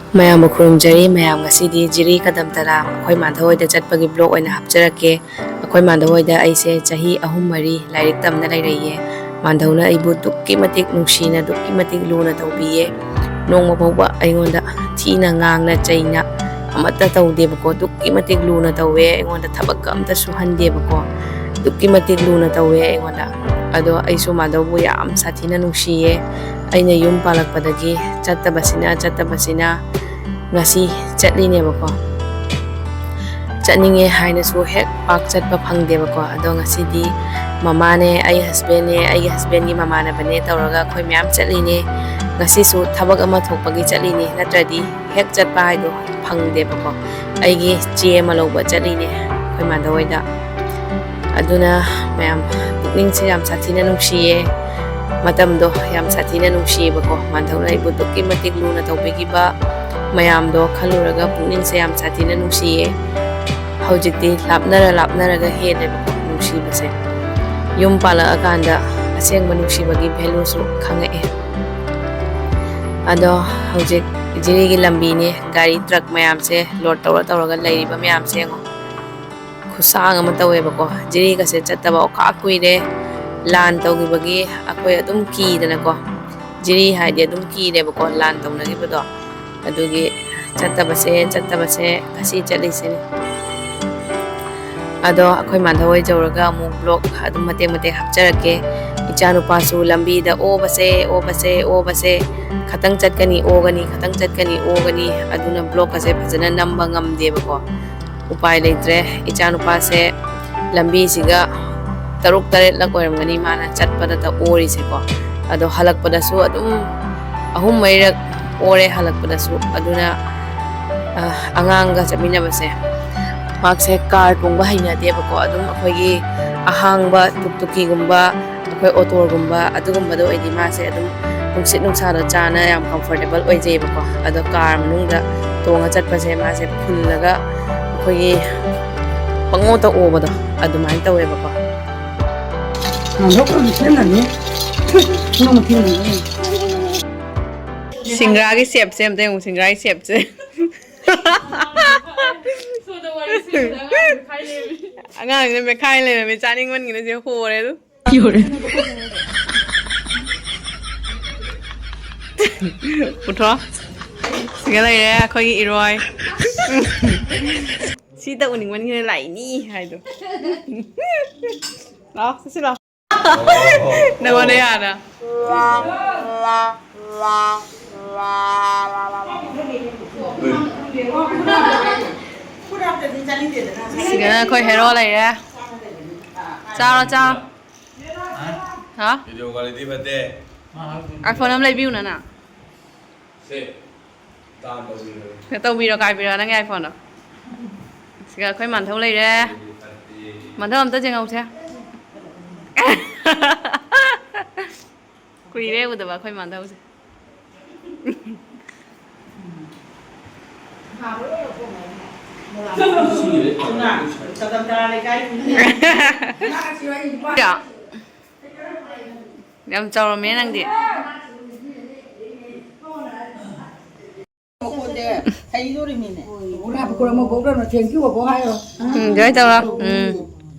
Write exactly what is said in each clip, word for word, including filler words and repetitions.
ꯃꯌꯥꯝꯕꯨ ꯈꯨꯔꯨꯝꯖꯔꯤ꯫ ꯃꯌꯥꯝ, ꯉꯁꯤꯗꯤ ꯖꯤꯔꯤ ꯀꯗꯝꯇꯂꯥ ꯑꯩꯈꯣꯏ ꯃꯥꯙꯧ ꯍꯣꯏꯗ ꯆꯠꯄꯒꯤ ꯕ꯭ꯂꯣꯛ ꯑꯣꯏꯅ ꯍꯥꯞꯆꯔꯛꯀꯦ꯫ ꯑꯩꯈꯣꯏ ꯃꯥꯙꯧ ꯍꯣꯏꯗ ꯑꯩꯁꯦ ꯆꯍꯤ ꯑꯍꯨꯝ ꯃꯔꯤ ꯂꯥꯏꯔꯤꯛ ꯇꯝꯅ ꯂꯩꯔꯛꯏꯌꯦ꯫ ꯃꯥꯙꯧꯅ ꯑꯩꯕꯨ ꯑꯗꯨꯛꯀꯤ ꯃꯇꯤꯛ ꯅꯨꯡꯁꯤꯅ, ꯑꯗꯨꯛꯀꯤ ꯃꯇꯤꯛ ꯂꯨꯅ ꯇꯧꯕꯤꯌꯦ꯫ ꯅꯣꯡꯃ ꯐꯥꯎꯕ ꯑꯩꯉꯣꯟꯗ ꯊꯤꯅ ꯉꯥꯡꯅ ꯆꯩꯅ ꯑꯃꯠꯇ ꯇꯧꯗꯦꯕꯀꯣ꯫ ꯑꯗꯨꯛꯀꯤ ꯃꯇꯤꯛ ꯂꯨꯅ ꯇꯧꯋꯦ꯫ ꯑꯩꯉꯣꯟꯗ ꯊꯕꯛꯀ ꯑꯝꯇ ꯁꯨꯍꯟꯗꯦꯕꯀꯣ꯫ ꯑꯗꯨꯛꯀꯤ ꯃꯇꯤꯛ ꯂꯨꯅ ꯇꯧꯋꯦ ꯑꯩꯉꯣꯟꯗ꯫ ꯑꯗꯣ ꯑꯩꯁꯨ ꯃꯥꯙꯧꯕꯨ ꯌꯥꯝ ꯁꯥꯊꯤꯅ ꯅꯨꯡꯁꯤꯌꯦ꯫ ꯑꯩꯅ ꯌꯨꯝ ꯄꯥꯜꯂꯛꯄꯗꯒꯤ ꯆꯠꯇꯕꯁꯤꯅ, ꯆꯠꯇꯕꯁꯤꯅ ꯉꯁꯤ ꯆꯠꯂꯤꯅꯦꯕꯀꯣ꯫ ꯆꯠꯅꯤꯡꯉꯦ ꯍꯥꯏꯅꯁꯨ ꯍꯦꯛ ꯄꯥꯛ ꯆꯠꯄ ꯐꯪꯗꯦꯕꯀꯣ꯫ ꯑꯗꯣ ꯉꯁꯤꯗꯤ ꯃꯃꯥꯅꯦ, ꯑꯩ ꯍꯁꯕꯦꯟꯅꯦ, ꯑꯩꯒꯤ ꯍꯁꯕꯦꯟꯒꯤ ꯃꯃꯥꯟꯅꯕꯅꯦ ꯇꯧꯔꯒ ꯑꯩꯈꯣꯏ ꯃꯌꯥꯝ ꯆꯠꯂꯤꯅꯦ꯫ ꯉꯁꯤꯁꯨ ꯊꯕꯛ ꯑꯃ ꯊꯣꯛꯄꯒꯤ ꯆꯠꯂꯤꯅꯦ, ꯅꯠꯇ꯭ꯔꯗꯤ ꯍꯦꯛ ꯆꯠꯄ ꯍꯥꯏꯗꯣ ꯐꯪꯗꯦꯕꯀꯣ꯫ ꯑꯩꯒꯤ ꯆꯦ ꯑꯃ ꯂꯧꯕ ꯆꯠꯂꯤꯅꯦ ꯑꯩꯈꯣꯏ ꯃꯥꯙꯧ ꯍꯣꯏꯗ꯫ ꯑꯗꯨꯅ ꯃꯌꯥꯝ, ꯄꯨꯛꯅꯤꯡꯁꯦ ꯌꯥꯝ ꯁꯥꯊꯤꯅ ꯅꯨꯡꯁꯤꯌꯦ꯫ ꯃꯇꯝꯗꯣ ꯌꯥꯝ ꯁꯥꯊꯤꯅ ꯅꯨꯡꯁꯤꯌꯦꯕꯀꯣ꯫ ꯃꯥꯙꯧꯅ ꯑꯩꯕꯨ ꯑꯗꯨꯛꯀꯤ ꯃꯇꯤꯛ ꯂꯨꯅ ꯇꯧꯕꯤꯈꯤꯕ ꯃꯌꯥꯝꯗꯣ ꯈꯜꯂꯨꯔꯒ ꯄꯨꯛꯅꯤꯡꯁꯦ ꯌꯥꯝ ꯁꯥꯊꯤꯅ ꯅꯨꯡꯁꯤꯌꯦ꯫ ꯍꯧꯖꯤꯛꯇꯤ ꯂꯥꯞꯅꯔ ꯂꯥꯞꯅꯔꯒ ꯍꯦꯜꯂꯦꯕꯀꯣ ꯅꯨꯡꯁꯤꯕꯁꯦ꯫ ꯌꯨꯝ ꯄꯥꯜꯂꯛꯑꯀꯥꯟꯗ ꯑꯁꯦꯡꯕ ꯅꯨꯡꯁꯤꯕꯒꯤ ꯚꯦꯂꯨꯁꯨ ꯈꯪꯉꯛꯑꯦ꯫ ꯑꯗꯣ ꯍꯧꯖꯤꯛ ꯖꯤꯔꯤꯒꯤ ꯂꯝꯕꯤꯅꯦ, ꯒꯥꯔꯤ ꯇ꯭ꯔꯛ ꯃꯌꯥꯝꯁꯦ ꯂꯣꯗ ꯇꯧꯔ ꯇꯧꯔꯒ ꯂꯩꯔꯤꯕ ꯃꯌꯥꯝꯁꯦ ꯌꯦꯡꯉꯣ꯫ ꯈꯨꯁꯥꯡ ꯑꯃ ꯇꯧꯋꯦꯕꯀꯣ꯫ ꯖꯤꯔꯤꯒꯁꯦ ꯆꯠꯇꯕ ꯑꯣꯈꯥꯛ ꯀꯨꯏꯔꯦ꯫ ꯂꯥꯟ ꯇꯧꯈꯤꯕꯒꯤ ꯑꯩꯈꯣꯏ ꯑꯗꯨꯝ ꯀꯤꯗꯅꯀꯣ꯫ ꯖꯤꯔꯤ ꯍꯥꯏꯗꯤ ꯑꯗꯨꯝ ꯀꯤꯔꯦꯕꯀꯣ, ꯂꯥꯟ ꯇꯧꯅꯈꯤꯕꯗꯣ꯫ ꯑꯗꯨꯒꯤ ꯆꯠꯇꯕꯁꯦ, ꯆꯠꯇꯕꯁꯦ ꯉꯁꯤ ꯆꯠꯂꯤꯁꯤꯅꯤ꯫ ꯑꯗꯣ ꯑꯩꯈꯣꯏ ꯃꯥꯙꯧ ꯍꯣꯏ ꯌꯧꯔꯒ ꯑꯃꯨꯛ ꯕ꯭ꯂꯣꯛ ꯑꯗꯨꯝ ꯃꯇꯦꯛ ꯃꯇꯦꯛ ꯍꯥꯞꯆꯔꯛꯀꯦ꯫ ꯏꯆꯥꯅꯨꯄꯥꯁꯨ ꯂꯝꯕꯤꯗ ꯑꯣꯕꯁꯦ, ꯑꯣꯕꯁꯦ, ꯑꯣꯕꯁꯦ, ꯈꯇꯪ ꯆꯠꯀꯅꯤ, ꯑꯣꯒꯅꯤ, ꯈꯇꯪ ꯆꯠꯀꯅꯤ, ꯑꯣꯒꯅꯤ꯫ ꯑꯗꯨꯅ ꯕ꯭ꯂꯣꯛꯀꯁꯦ ꯐꯖꯅ ꯅꯝꯕ ꯉꯝꯗꯦꯕꯀꯣ꯫ ꯎꯄꯥꯏ ꯂꯩꯇ꯭ꯔꯦ꯫ ꯏꯆꯥꯅꯨꯄꯥꯁꯦ ꯂꯝꯕꯤꯁꯤꯒ ꯇꯔꯨꯛ ꯇꯔꯦꯠꯂꯛ ꯑꯣꯏꯔꯝꯒꯅꯤ ꯃꯥꯅ ꯆꯠꯄꯗꯇ ꯑꯣꯔꯤꯁꯦꯀꯣ꯫ ꯑꯗꯣ ꯍꯜꯂꯛꯄꯗꯁꯨ ꯑꯗꯨꯝ ꯑꯍꯨꯝ ꯃꯔꯤꯔꯛ ꯑꯣꯔꯦ ꯍꯜꯂꯛꯄꯗꯁꯨ꯫ ꯑꯗꯨꯅ, ꯑ, ꯑꯉꯥꯡꯒ ꯆꯠꯃꯤꯟꯅꯕꯁꯦ, ꯃꯍꯥꯛꯁꯦ ꯀꯥꯔ ꯇꯣꯡꯕ ꯍꯩꯅꯗꯦꯕꯀꯣ꯫ ꯑꯗꯨꯝ ꯑꯩꯈꯣꯏꯒꯤ ꯑꯍꯥꯡꯕ ꯇꯨꯛ ꯇꯨꯛꯀꯤꯒꯨꯝꯕ, ꯑꯩꯈꯣꯏ ꯑꯣꯇꯣꯒꯨꯝꯕ ꯑꯗꯨꯒꯨꯝꯕꯗ ꯑꯣꯏꯗꯤ ꯃꯥꯁꯦ ꯑꯗꯨꯝ ꯅꯨꯡꯁꯤꯠ ꯅꯨꯡꯁꯥꯗꯣ ꯆꯥꯅ ꯌꯥꯝ ꯀꯝꯐꯣꯔꯇꯦꯕꯜ ꯑꯣꯏꯖꯩꯕꯀꯣ꯫ ꯑꯗꯣ ꯀꯥꯔ ꯃꯅꯨꯡꯗ ꯇꯣꯡꯉ ꯆꯠꯄꯁꯦ ꯃꯥꯁꯦ ꯐꯨꯜꯂꯒ ꯑꯩꯈꯣꯏꯒꯤ ꯄꯪꯑꯣꯇ ꯑꯣꯕꯗꯣ ꯑꯗꯨꯃꯥꯏꯅ ꯇꯧꯋꯦꯕꯀꯣ꯫ ꯃꯥꯟꯗꯣꯛꯄꯗꯤ ꯊꯦꯡꯅꯅꯤ꯫ ꯅꯣꯡꯃ ꯊꯦꯡꯅꯅꯤ꯫ ꯁꯤꯡꯒ꯭ꯔꯥꯒꯤ ꯁꯦꯞꯁꯦ ꯑꯝꯇ ꯌꯦꯡꯉꯨ, ꯁꯤꯡꯒ꯭ꯔꯥꯒꯤ ꯁꯦꯞꯁꯦ꯫ ꯑꯉꯥꯡꯁꯤꯅ ꯃꯦꯠꯈꯥꯏ ꯂꯩꯔꯝꯃꯤ, ꯆꯥꯅꯤꯡꯃꯟꯒꯤꯅ ꯁꯤꯗ ꯍꯣꯔꯦ ꯑꯗꯨ꯫ ꯄꯨꯊꯣ꯫ ꯁꯤꯒ ꯂꯩꯔꯦ ꯑꯩꯈꯣꯏꯒꯤ ꯏꯔꯣꯏ꯫ ꯁꯤꯗ ꯎꯅꯤꯡꯃꯟꯈꯤꯗꯅ ꯂꯥꯛꯏꯅꯤ ꯍꯥꯏꯗꯣ꯫ ꯂꯥꯛꯑꯣ ꯆꯠꯁꯤ ꯂꯥꯛꯑꯣ꯫ ꯅꯪꯉꯣꯟꯗ ꯌꯥꯔ꯫ ꯁꯤꯗꯅ ꯑꯩꯈꯣꯏ ꯍꯦꯔꯣ ꯂꯩꯔꯦ꯫ ꯆꯥꯔꯣ ꯆꯥꯔꯣ꯫ ꯍꯥ? ꯚꯤꯗꯤꯑꯣ ꯀ꯭ꯋꯥꯂꯤꯇꯤ ꯐꯠꯇꯦ꯫ ꯑꯥꯏꯐꯣꯟ ꯑꯃ ꯂꯩꯕꯤꯌꯨꯅ ꯅꯪ꯫ ꯁꯦ, ꯗꯥꯟ ꯇꯧꯕꯤꯔꯣ꯫ ꯇꯧꯕꯤꯔꯣ, ꯀꯥꯏꯕꯤꯔꯣ ꯅꯪꯒꯤ ꯑꯥꯏꯐꯣꯟꯗꯣ꯫ ꯁꯤꯒ ꯑꯩꯈꯣꯏ ꯃꯥꯟꯊꯧ ꯂꯩꯔꯦ꯫ ꯐꯠꯇꯦ꯫ ꯃꯥꯟꯊꯧ ꯑꯝꯇ ꯌꯦꯡꯍꯧꯁꯦ꯫ ꯀꯨꯏꯔꯦ ꯎꯗꯕ ꯑꯩꯈꯣꯏ ꯃꯥꯟꯊꯧꯁꯦ꯫ ꯌꯥꯝ ꯆꯥꯎꯔꯝꯃꯦ ꯅꯪꯗꯤ꯫ ꯃꯈꯣꯟꯁꯦ ꯍꯩꯗꯣꯔꯤꯃꯤꯅꯦ꯫ ꯕꯣꯕꯣꯛꯅ ꯄꯨꯔꯛꯑꯝꯃꯣ, ꯕꯣꯕꯣꯛꯅ thank you ꯕꯣꯕꯣꯛ ꯍꯥꯏꯌꯣ꯫ ꯎꯝ, ꯑꯗꯨꯃꯥꯏꯅ ꯇꯧꯔꯣ꯫ ꯎꯝ꯫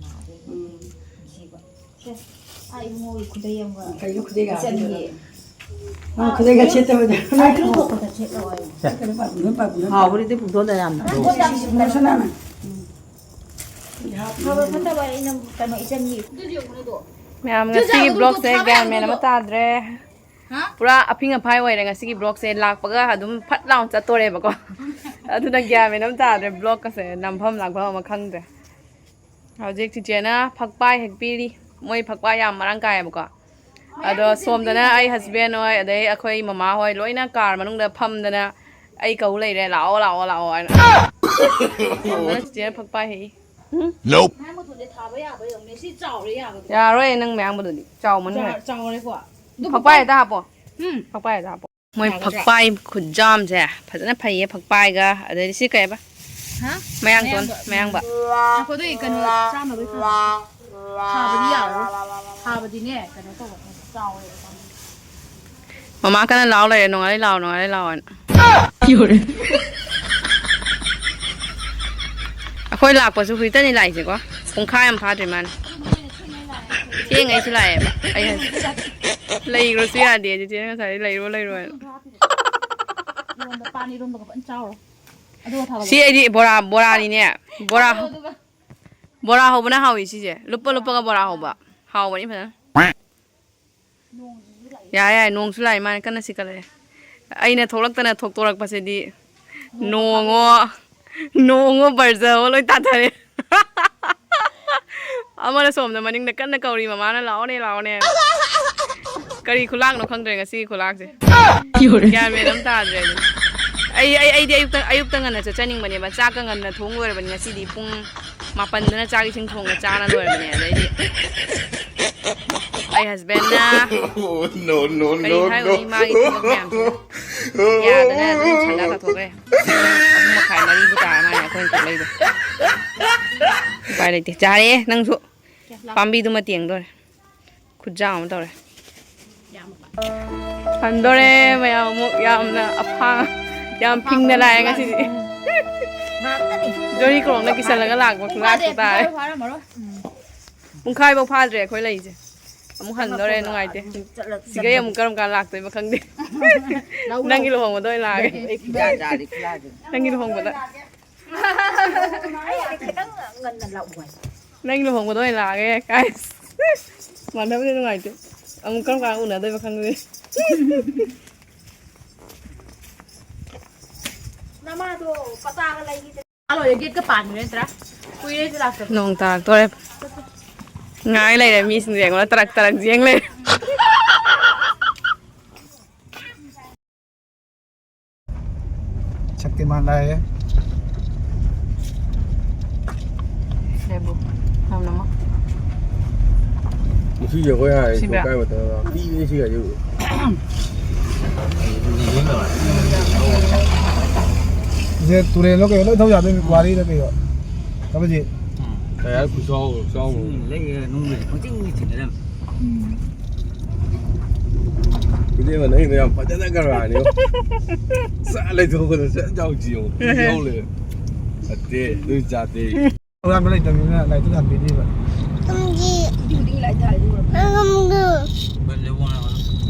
ꯎꯝ꯫ ꯑꯥ, ꯏꯕꯨꯡꯉꯣꯒꯤ ꯈꯨꯗꯩ ꯑꯃꯒ ꯀꯩꯅꯣ ꯈꯨꯗꯩꯒ ꯏꯆꯟꯒꯤ꯫ ꯃꯥ ꯈꯨꯗꯩꯒ ꯁꯦꯠꯇꯕꯗ꯫ ꯑꯥ, ꯏꯔꯨ ꯊꯣꯛꯄꯗ ꯁꯦꯠꯂꯣ ꯍꯥꯏꯌꯣ꯫ ꯁꯦ, ꯀꯩꯅꯣ ꯄꯥꯕꯤꯅꯣ, ꯄꯥꯕꯤꯅꯣ꯫ ꯍꯥꯎꯕꯅꯤꯗꯤ ꯄꯨꯡꯊꯣꯟꯗ ꯌꯥꯝꯅ꯫ ꯄꯨꯡꯊꯣꯟꯗ ꯌꯥꯝ ꯁꯤꯖꯤꯟꯅꯕ꯫ ꯐꯕ ꯐꯠꯇꯕ ꯑꯩꯅ ꯀꯩꯅꯣ ꯏꯆꯟꯒꯤ꯫ ꯃꯌꯥꯝ ꯉꯁꯤꯒꯤ vlogꯁꯦ ꯒ꯭ꯌꯥꯟ ꯃꯦꯟ ꯑꯃ ꯇꯥꯗ꯭ꯔꯦ꯫ ꯍꯥ? ꯄꯨꯔꯥ ꯑꯐꯤꯡ ꯑꯐꯥꯏ ꯑꯣꯏꯔꯦ ꯉꯁꯤꯒꯤ vlogꯁꯦ꯫ ꯂꯥꯛꯄꯒ ꯑꯗꯨꯝ ꯐꯠ ꯂꯥꯎꯅ ꯆꯠꯇꯣꯔꯦꯕꯀꯣ꯫ ꯑꯗꯨꯅ ꯒ꯭ꯌꯥꯟ ꯃꯦꯟ ꯑꯃ ꯇꯥꯗ꯭ꯔꯦ vlogꯀꯁꯦ ꯅꯝꯐꯝ ꯂꯥꯛꯐꯝ ꯑꯃ ꯈꯪꯗ꯭ꯔꯦ꯫ ꯍꯧꯖꯤꯛ ꯆꯤꯆꯦꯅ ꯐꯛꯄꯥꯏ ꯍꯦꯛꯄꯤꯔꯤ꯫ ꯃꯣꯏ ꯐꯛꯄꯥꯏ ꯌꯥꯝ ꯃꯔꯥꯡ ꯀꯥꯏꯌꯦꯕꯀꯣ꯫ ꯑꯗꯣ ꯁꯣꯝꯗꯅ ꯑꯩ husband ꯍꯣꯏ, ꯑꯗꯩ ꯑꯩꯈꯣꯏ ꯃꯃꯥ ꯍꯣꯏ ꯂꯣꯏꯅ car ꯃꯅꯨꯡꯗ ꯐꯝꯗꯅ ꯑꯩ ꯀꯧ ꯂꯩꯔꯦ, "ꯂꯥꯛꯑꯣ, ꯂꯥꯛꯑꯣ, ꯂꯥꯛꯑꯣ" ꯍꯥꯏꯅ꯫ ꯁꯣꯝꯗꯅ ꯆꯤꯆꯦꯅ ꯐꯛꯄꯥꯏ ꯍꯦꯛꯏ꯫ ꯎꯝ? Nope. ꯃꯌꯥꯡ ꯃꯇꯣꯟꯁꯦ ꯊꯥꯕ ꯌꯥꯕ ꯌꯦꯡꯉꯨꯅꯦ꯫ ꯁꯤ ꯆꯥꯎꯔꯦ ꯌꯥꯒꯗ꯭ꯔꯣ? ꯌꯥꯔꯣꯏ, ꯅꯪ ꯃꯌꯥꯡꯕꯗꯨꯗꯤ ꯆꯥꯎꯃꯟꯈ꯭ꯔꯦ꯫ ꯆꯥ-, ꯆꯥꯎꯔꯦꯀꯣ꯫ ꯑꯗꯨ ꯐꯛꯄꯥꯏ ꯍꯦꯛꯇ ꯍꯥꯞꯄꯣ꯫ ꯎꯝ꯫ ꯐꯛꯄꯥꯏ ꯍꯦꯛꯇ ꯍꯥꯞꯄꯣ꯫ ꯃꯣꯏ ꯌꯥꯒꯗ꯭ꯔꯥ? ꯐꯛꯄꯥꯏ ꯈꯨꯠꯖꯥꯝꯁꯦ ꯐꯖꯅ ꯐꯩꯌꯦ, ꯐꯛꯄꯥꯏꯒ꯫ ꯑꯗꯩꯗꯤ ꯁꯤ ꯀꯩꯕ? ꯍꯥ? ꯃꯌꯥꯡꯇꯣꯟ, ꯃꯌꯥꯡꯕ꯫ ꯃꯌꯥꯡꯕ꯫ ꯉꯥꯏꯈꯣ, ꯑꯗꯨꯏ ꯀꯩꯅꯣ ꯆꯥꯝꯅꯕꯩ ꯈꯔ ꯊꯥꯕꯗꯤ ꯌꯥꯔꯣꯏ꯫ ꯊꯥꯕꯗꯤꯅꯦ, ꯀꯩꯅꯣ ꯇꯧꯕ, ꯆꯥꯎꯋꯦꯕ ꯄꯥꯝꯕꯤ꯫ ꯃꯃꯥ ꯀꯟꯅ ꯂꯥꯎ ꯂꯩꯔꯦ, "ꯅꯣꯡꯉꯥꯜꯂꯦ ꯂꯥꯎ, ꯅꯣꯡꯉꯥꯜꯂꯦ ꯂꯥꯎ" ꯍꯥꯏꯅ꯫ ꯑꯩꯈꯣꯏ ꯂꯥꯛꯄꯁꯨ ꯍꯧꯖꯤꯛꯇꯅꯤ ꯂꯥꯛꯏꯁꯦꯀꯣ꯫ ꯄꯨꯡꯈꯥꯏ ꯑꯃ ꯐꯥꯗ꯭ꯔꯤ ꯃꯥꯅꯦ꯫ ꯊꯦꯡꯉꯩꯁꯨ ꯂꯥꯛꯑꯦꯕ꯫ ꯑꯩ ꯍꯥꯏꯁꯦ꯫ ꯂꯩꯈ꯭ꯔꯁꯨ ꯌꯥꯗꯦ ꯆꯦꯆꯦꯅ ꯉꯁꯥꯏ ꯂꯩꯔꯣ ꯂꯩꯔꯣ ꯍꯥꯏꯅ꯫ ꯏꯔꯣꯟꯕ, ꯄꯥꯟ ꯏꯔꯣꯟꯕꯒ ꯐꯖꯅ ꯆꯥꯎꯔꯣ꯫ ꯑꯗꯨꯒ ꯊꯥꯎ ꯁꯤ ꯑꯩꯗꯤ ꯕꯣꯔꯥ, ꯕꯣꯔꯥꯅꯤꯅꯦ꯫ ꯕꯣꯔꯥ, ꯇꯧꯔꯣ ꯑꯗꯨꯒ꯫ ꯕꯣꯔꯥ ꯍꯧꯕꯅ ꯍꯥꯎꯏ ꯁꯤꯁꯦ꯫ ꯂꯨꯞꯄ ꯂꯨꯞꯄꯒ ꯕꯣꯔꯥ ꯍꯧꯕ꯫ ꯍꯥꯎꯕꯅꯤ ꯐꯖꯅ꯫ ꯌꯥꯔꯦ, ꯌꯥꯔꯦ, ꯅꯣꯡꯁꯨ ꯂꯥꯛꯑꯦ, ꯃꯥꯅ ꯀꯟꯅ ꯁꯤꯀꯠꯂꯛꯑꯦ꯫ ꯑꯩꯅ ꯊꯣꯛꯂꯛꯇꯅ ꯊꯣꯛꯇꯣꯔꯛꯄꯁꯤꯗꯤ ꯅꯣꯡꯉꯣ, ꯅꯣꯡꯉꯣ ꯕꯔꯖꯋꯣ ꯂꯣꯏ ꯇꯥꯊꯔꯦ꯫ ꯑꯃꯅ ꯁꯣꯝꯗ ꯃꯅꯤꯡꯗ ꯀꯟꯅ ꯀꯧꯔꯤ, "ꯃꯃꯥꯅ ꯂꯥꯛꯑꯣꯅꯦ, ꯂꯥꯛꯑꯣꯅꯦ"꯫ ꯀꯔꯤ ꯈꯨꯂꯥꯛꯅꯣ ꯈꯪꯗ꯭ꯔꯦ ꯉꯁꯤꯒꯤ ꯈꯨꯂꯥꯛꯁꯦ꯫ ꯒ꯭ꯌꯥꯟ ꯃꯦꯟ ꯑꯃ ꯇꯥꯗ꯭ꯔꯦ ꯑꯗꯨꯅꯤ꯫ ꯑꯩ, ꯑꯩ, ꯑꯩꯗꯤ ꯑꯌꯨꯛꯇ, ꯑꯌꯨꯛꯇ ꯉꯟꯅ ꯆꯠꯆꯅꯤꯡꯕꯅꯦꯕ꯫ ꯆꯥꯛꯀ ꯉꯟꯅ ꯊꯣꯡ ꯂꯣꯏꯔꯕꯅꯤ꯫ ꯉꯁꯤꯗꯤ ꯄꯨꯡ ꯃꯥꯄꯟꯗꯅ ꯆꯥꯛ ꯏꯁꯤꯡ ꯊꯣꯡꯉ ꯆꯥꯅ ꯂꯣꯏꯔꯕꯅꯦ꯫ ꯑꯗꯩꯗꯤ ꯑꯩ husbandꯅ No, no, ꯀꯔꯤ no, ꯍꯥꯏꯔꯨꯅꯤ, no. ꯃꯥꯒꯤ ꯊꯕꯛ ꯃꯌꯥꯝꯁꯤꯅ ꯌꯥꯗꯅ ꯑꯗꯨꯝ ꯁꯪꯒꯥ ꯇꯥꯊꯣꯛꯈ꯭ꯔꯦ꯫ ꯑꯍꯨꯝ ꯃꯈꯥꯏ ꯃꯔꯤꯕꯨ ꯇꯥꯔ ꯃꯥꯜꯂꯦ ꯑꯩꯈꯣꯏꯅ ꯊꯣꯛꯂꯛꯏꯗꯣ꯫ ꯎꯄꯥꯏ ꯂꯩꯇꯦ꯫ ꯆꯥꯔꯦ ꯅꯪꯁꯨ꯫ ꯄꯥꯝꯕꯤꯗꯨꯃ ꯇꯦꯡꯗꯣꯔꯦ꯫ ꯈꯨꯠꯖꯥ ꯑꯃ ꯇꯧꯔꯦ꯫ ꯍꯟꯗꯣꯔꯦ ꯃꯌꯥꯝ ꯑꯃꯨꯛ ꯌꯥꯝꯅ ꯑꯐꯥ-, ꯌꯥꯝ ꯐꯤꯡꯅ ꯂꯥꯛꯑꯦ ꯉꯁꯤꯗꯤ꯫ ꯉꯥꯛꯇꯅꯤ꯫ ꯖꯣꯔꯤ ꯀ꯭ꯔꯣꯡꯅ ꯀꯤꯁꯜꯂꯒ ꯂꯥꯛꯄ ꯈꯨꯂꯥꯛꯇꯣ ꯇꯥꯔꯦ꯫ ꯐꯥꯔꯝꯃꯔꯣꯏ꯫ ꯎꯝ꯫ ꯄꯨꯡꯈꯥꯏꯐꯧ ꯐꯥꯗ꯭ꯔꯦ ꯑꯩꯈꯣꯏ ꯂꯩꯁꯦ꯫ ꯑꯃꯨꯛ ꯍꯟꯗꯣꯔꯦ, ꯅꯨꯡꯉꯥꯏꯇꯦ꯫ ꯑꯗꯨꯝ ꯆꯠꯂ-, ꯁꯤꯒꯩ ꯑꯃꯨꯛ ꯀꯔꯝ ꯀꯥꯟ ꯂꯥꯛꯇꯣꯏꯕ ꯈꯪꯗꯦ꯫ ꯂꯧ, ꯅꯪꯒꯤ ꯂꯧ꯫ ꯂꯨꯍꯣꯡꯕꯗ ꯑꯣꯏꯅ ꯂꯥꯛꯑꯒꯦ꯫ ꯑꯩ ꯐꯤꯖꯥ ꯆꯥꯔꯤ, ꯈꯨꯂꯥꯁꯦ꯫ ꯅꯪꯒꯤ ꯂꯨꯍꯣꯡꯕꯗ꯫ ꯑꯩ ꯈꯤꯇꯪ ꯉꯟꯅ ꯂꯥꯛꯎ ꯍꯥꯏ꯫ ꯅꯪꯒꯤ ꯂꯨꯍꯣꯡꯕꯗ ꯑꯣꯏꯅ ꯂꯥꯛꯑꯒꯦ, guys꯫ ꯃꯥꯟꯅꯕꯗꯤ ꯅꯨꯡꯉꯥꯏꯇꯦ꯫ ꯑꯃꯨꯛ ꯀꯔꯝ ꯀꯥꯟ ꯎꯅꯗꯣꯏꯕ ꯈꯪꯗꯦ꯫ ꯅꯃꯥꯗꯣ ꯄꯇꯥꯒ ꯂꯩꯈꯤꯗ꯭ꯔꯦ꯫ ꯂꯣꯏꯔꯦ, ꯒꯦꯠꯀ ꯄꯥꯟꯈ꯭ꯔꯦ ꯅꯠꯇ꯭ꯔꯥ? ꯀꯨꯏꯔꯦ ꯑꯩꯁꯨ ꯂꯥꯛꯇꯕ꯫ ꯅꯣꯡ ꯇꯥꯔꯛꯇꯣꯔꯦ꯫ ꯉꯥꯏ ꯂꯩꯔꯦ ꯃꯤꯁꯤꯡꯁꯦ, ꯌꯦꯡꯉꯣ, ꯇꯔꯛ ꯇꯔꯛ ꯌꯦꯡ ꯂꯩꯔꯦ꯫ शक्तिमान लाए है। ꯂꯦꯕꯨ꯫ ꯌꯥꯝ ꯅꯝꯃꯣ꯫ ꯉꯁꯤꯁꯦ ꯑꯩꯈꯣꯏ ꯍꯥꯏ ꯁꯤꯕ꯭ꯔꯥ? ꯀꯥꯏ ꯃꯇꯝꯗ ꯄꯤꯕꯅꯤ ꯁꯤ ꯒꯥꯔꯤꯕꯨ꯫ ꯁꯦ ꯇꯨꯔꯦꯜꯂꯣ ꯀꯩꯅꯣ ꯂꯣꯏ ꯊꯧ ꯌꯥꯗꯣꯏꯅꯤ, ꯋꯥꯔꯤꯗ ꯀꯩꯗ꯫ ꯀꯕꯖꯤ꯫ ꯇꯌꯥꯔ ꯈꯨꯆꯥꯎ ꯆꯥꯎꯕ꯫ ꯂꯩ, ꯅꯨꯡ ꯂꯩ, ꯄꯪꯆꯤꯡ ꯆꯤꯡꯅꯔꯝꯃꯤ꯫ ꯎꯝ꯫ ꯏꯕꯦꯝꯃ, ꯅꯪꯒꯤꯗꯣ ꯌꯥꯝ ꯐꯖꯅ ꯀꯔꯕꯥꯔꯅꯤ꯫ ꯁꯠ ꯂꯩꯊꯣꯛꯄꯗ ꯁꯠ ꯌꯥꯎꯁꯤ ꯌꯦꯡꯉꯣ꯫ ꯌꯥꯎ ꯂꯩꯔꯦ꯫ ꯐꯠꯇꯦ, ꯅꯣꯏ ꯆꯥꯗꯦ꯫ ꯑꯔꯥꯟꯕ ꯂꯩꯇꯕꯅꯤꯅ ꯂꯥꯏꯔꯤꯛꯇꯨ ꯊꯝꯕꯤꯔꯤꯕ꯫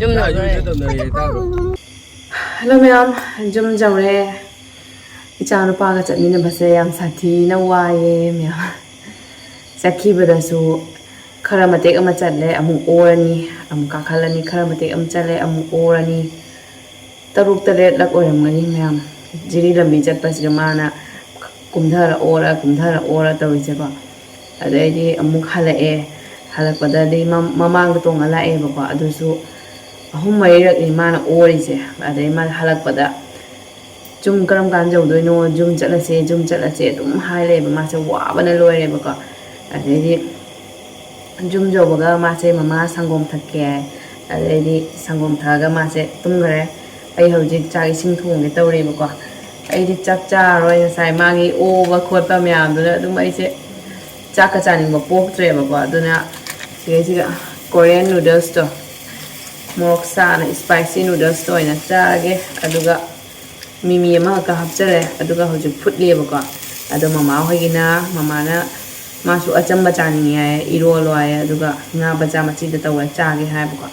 ꯌꯨꯝꯗ ꯌꯨꯝꯗ ꯇꯧꯅꯔꯦ, ꯇꯥꯕ꯭ꯔꯣ? ꯍꯜꯂꯣ ꯃꯌꯥꯝ, ꯌꯨꯝ ꯌꯧꯔꯦ꯫ ꯏꯆꯥ ꯅꯨꯄꯥꯒ ꯆꯠꯃꯤꯟꯅꯕꯁꯦ ꯌꯥꯝ ꯁꯥꯊꯤꯅ ꯋꯥꯏꯌꯦ ꯃꯌꯥꯝ꯫ ꯆꯠꯈꯤꯕꯗꯁꯨ ꯈꯔ ꯃꯇꯦꯛ ꯑꯃ ꯆꯠꯂꯦ, ꯑꯃꯨꯛ ꯑꯣꯔꯅꯤ, ꯑꯃꯨꯛ ꯀꯥꯈꯠꯂꯅꯤ, ꯈꯔ ꯃꯇꯦꯛ ꯑꯃ ꯆꯠꯂꯦ, ꯑꯃꯨꯛ ꯑꯣꯔꯅꯤ꯫ ꯇꯔꯨꯛ ꯇꯔꯦꯠꯂꯛ ꯑꯣꯏꯔꯝꯒꯅꯤ ꯃꯌꯥꯝ꯫ ꯖꯤꯔꯤ ꯂꯝꯕꯤ ꯆꯠꯄꯁꯤꯗ ꯃꯥꯅ ꯀꯨꯝꯊꯔ ꯑꯣꯔ, ꯀꯨꯝꯊꯔ ꯑꯣꯔ ꯇꯧꯔꯤꯁꯦꯀꯣ꯫ ꯑꯗꯩꯗꯤ ꯑꯃꯨꯛ ꯍꯜꯂꯛꯑꯦ꯫ ꯍꯜꯂꯛꯄꯗꯗꯤ ꯃꯝ-, ꯃꯃꯥꯡꯗ ꯇꯣꯡꯉ ꯂꯥꯛꯑꯦꯕꯀꯣ꯫ ꯑꯗꯨꯁꯨ ꯑꯍꯨꯝ ꯃꯔꯤꯔꯛꯅꯤ ꯃꯥꯅ ꯑꯣꯔꯤꯁꯦ꯫ ꯑꯗꯩ ꯃꯥꯅ ꯍꯜꯂꯛꯄꯗ, "ꯌꯨꯝ ꯀꯔꯝ ꯀꯥꯟꯗ ꯌꯧꯗꯣꯏꯅꯣ? ꯌꯨꯝ ꯆꯠꯂꯁꯦ, ꯌꯨꯝ ꯆꯠꯂꯁꯦ," ꯑꯗꯨꯝ ꯍꯥꯏ ꯂꯩꯌꯦꯕ꯫ ꯃꯥꯁꯦ ꯋꯥꯕꯅ ꯂꯣꯏꯔꯦꯕꯀꯣ꯫ ꯑꯗꯩꯗꯤ ꯌꯨꯝ ꯌꯧꯕꯒ ꯃꯥꯁꯦ ꯃꯃꯥ ꯁꯪꯒꯣꯝ ꯊꯛꯀꯦ ꯍꯥꯏ꯫ ꯑꯗꯩꯗꯤ ꯁꯪꯒꯣꯝ ꯊꯛꯑꯒ ꯃꯥꯁꯦ ꯇꯨꯝꯈꯔꯦ꯫ ꯑꯩ ꯍꯧꯖꯤꯛ ꯆꯥꯛ ꯏꯁꯤꯡ ꯊꯣꯡꯒꯦ ꯇꯧꯔꯤꯕꯀꯣ꯫ ꯑꯩꯗꯤ ꯆꯥꯛ ꯆꯥꯔꯔꯣꯏ, ꯉꯁꯥꯏ ꯃꯥꯒꯤ ꯑꯣꯕ ꯈꯣꯠꯄ ꯃꯌꯥꯝꯗꯨꯅ ꯑꯗꯨꯝ ꯑꯩꯁꯦ ꯆꯥꯛꯀ ꯆꯥꯅꯤꯡꯕ ꯄꯣꯛꯇ꯭ꯔꯦꯕꯀꯣ꯫ ꯑꯗꯨꯅ ꯁꯤꯗꯩꯁꯤꯗ Korean noodles ꯇꯣ, ꯃꯣꯔꯣꯛ ꯁꯥꯅ spicy noodles ꯇꯣ ꯑꯣꯏꯅ ꯆꯥꯔꯒꯦ꯫ ꯑꯗꯨꯒ ꯃꯤꯃꯤ ꯑꯃꯈꯛꯀ ꯍꯥꯞꯆꯔꯦ꯫ ꯑꯗꯨꯒ ꯍꯧꯖꯤꯛ ꯐꯨꯠꯂꯤꯑꯕꯀꯣ꯫ ꯑꯗꯣ ꯃꯃꯥ ꯍꯣꯏꯒꯤꯅ, ꯃꯃꯥꯅ ꯃꯥꯁꯨ ꯑꯆꯝꯕ ꯆꯥꯅꯤꯡꯉꯦ ꯍꯥꯏꯌꯦ, ꯏꯔꯣꯜꯂꯣ ꯍꯥꯏꯌꯦ, ꯑꯗꯨꯒ ꯉꯥ ꯕꯖꯥ ꯃꯆꯤꯗ ꯇꯧꯔ ꯆꯥꯒꯦ ꯍꯥꯏꯕꯀꯣ꯫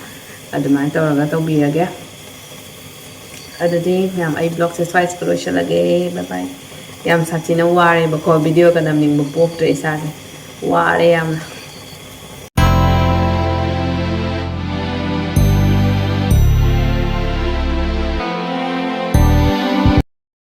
ꯑꯗꯨꯃꯥꯏꯅ ꯇꯧꯔꯒ ꯇꯧꯕꯤꯔꯒꯦ꯫ ꯑꯗꯨꯗꯤ ꯃꯌꯥꯝ, ꯑꯩ vlog ꯁꯦ ꯁ꯭ꯋꯥꯏꯁꯤꯗ ꯂꯣꯏꯁꯤꯜꯂꯒꯦ꯫ Bye bye꯫ ꯌꯥꯝ ꯁꯥꯊꯤꯅ ꯋꯥꯔꯦꯕꯀꯣ, video ꯒ ꯅꯝꯅꯤꯡꯕ ꯄꯣꯛꯇ꯭ꯔꯦ ꯏꯁꯥꯁꯦ꯫ ꯋꯥꯔꯦ ꯌꯥꯝꯅ꯫